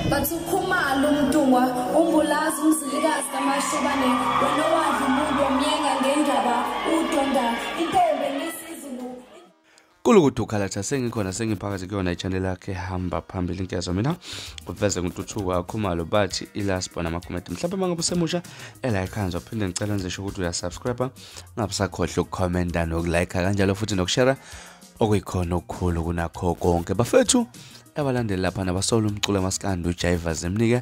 Bathi uKhumalo uMntungwa umbulazi umzilikazi kaMashobane wena owadla umuntu omyenga ngendaba udonda intombi ngesizulu. Kulukuthi sengikhona sengiphakathi kuyona i-channel yakhe hamba phambili inkezo mina uveze ngentuthuko kaKhumalo bathi ilasibona amakhomenti mhlawumbe mangabe usemusha elike hands uphinde ngicela nje ukuthi uyasubscribe ngabusakhohle ukukhomenta nokulike kanjalo futhi nokushare okuyikhona okukhulu kunakho konke bafethu abalandeli lapha nabasola umculo maskandi uJaiva Zimnike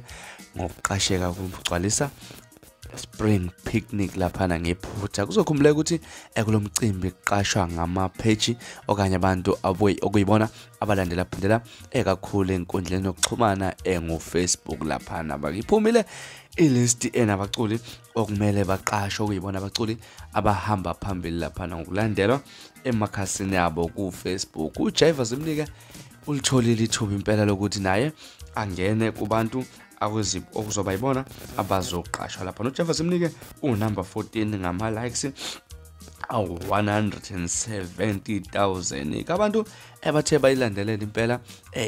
ngokuqasheka ukugcwalisa Spring Picnic laphana ngephutha. Kuzokhumbuleka ukuthi kulomcimbi kuqashwa ngamapage okanye abantu okuyibona abalandela phindela ekakhulu enkundleni yokuxhumana engu-Facebook laphana. Bakiphumile ilist enabaculi okumele baqashwe okuyibona abaculi abahamba phambili laphana ngokulandelwa emakhasini abo ku-Facebook. uJaiva Zimnike ulitholile ithuba impela lokuthi naye angene kubantu okuzoba yibona abazoqashwa lapha. NoJaiva Zimnike unumber 14 ngama likes awu 170,000 kabantu ebathe bayilandelela impela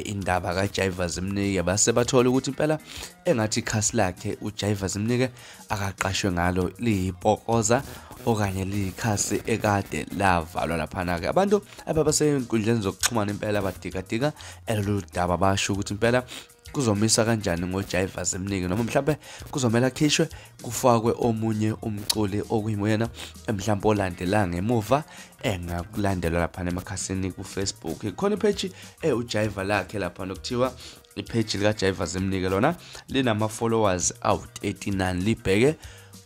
indaba kaJaiva Zimnike base bathola ukuthi impela engathi ikhasi lakhe uJaiva Zimnike akaqashwe ngalo liyipokoza okanye likhasi ekade lavalwa laphana ke. Abantu ababasenkundleni zokuxhumana impela badikadika elolu daba basho ukuthi impela kuzomisa kanjani ngoJaiva Zimnike noma mhlawumbe kuzomela akhishwe kufakwe omunye umculi okuyimuyena mhlawumbe olandela ngemuva engakulandelwa lapha emakhasini ku Facebook. Khona ipage uJaiva lakhe lapha nokuthiwa ipage lika Jaiva Zimnike lona linama followers awu 39 libheke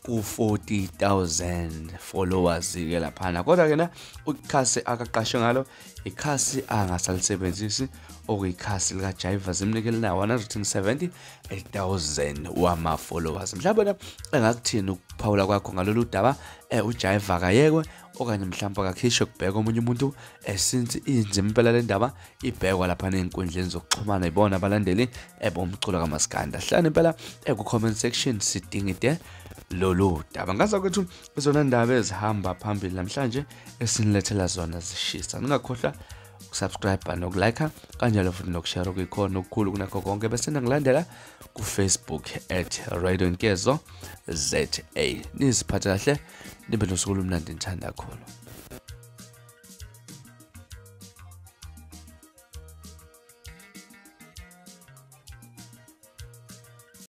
ku 40,000 followers ke laphana. Kodwa ke na ukhasi akaqashwe ngalo ikhasi angasalisebenzisi okuyikhasi lika Jaiva Zimnike lina 170,000 wama followers. Mhlawumbe engakuthini ukuphawula kwakho ngalolu daba uJaiva akayekwe okanye mhlawumbe akakhishwe kubheka omunye umuntu since inzima impela le ndaba ibhekwa lapha enkundleni zokuxhumana ibona abalandeli bomculo kaMaskanda. Hlala impela ku comment section sidingide lolu daba. Ngaza kwethu izona ndaba ezihamba phambili namhlanje esinilethela zona zishisa. Ningakhohlwa ukusubscribe nokulike kanjalo futhi nokushare okuyikhona okukhulu kunakho konke bese ningilandela ku Facebook @RadioNkezo ZA. Niziphathe kahle nibe nosuku olumnandi nithanda kakhulu.